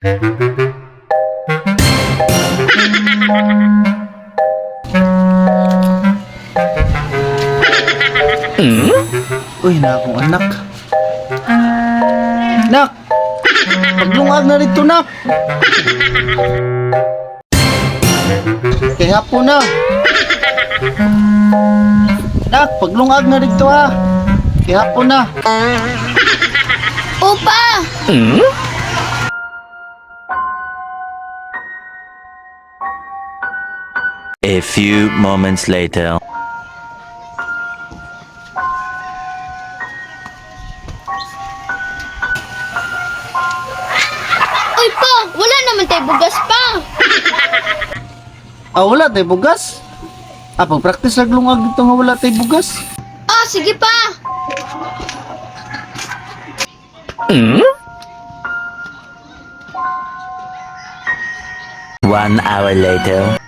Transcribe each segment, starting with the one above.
Uy, na akong anak. Nak! Paglungag na rito, nak! Kay hapon na. Nak, paglungag na rito ha. Kay hapon na. Opa! A few moments later. Uy pa, wala naman tayo bugas pa. Ah, wala tayo bugas. Ah, pag-practice lang lungag dito nga wala tayo bugas. Ah, sige pa. 1 hour later.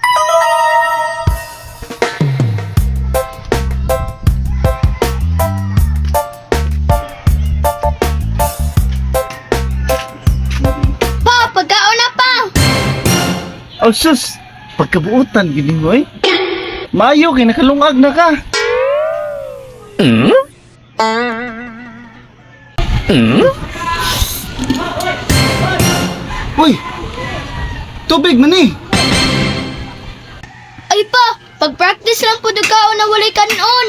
Pa, pagkaon na pa. Oh, sus! Pagkabuutan, gini mo eh. Mayo, kay nakalungag na ka. Uy! Tubig man eh! Ay pa, pag-practice lang po kaon na walay kanon.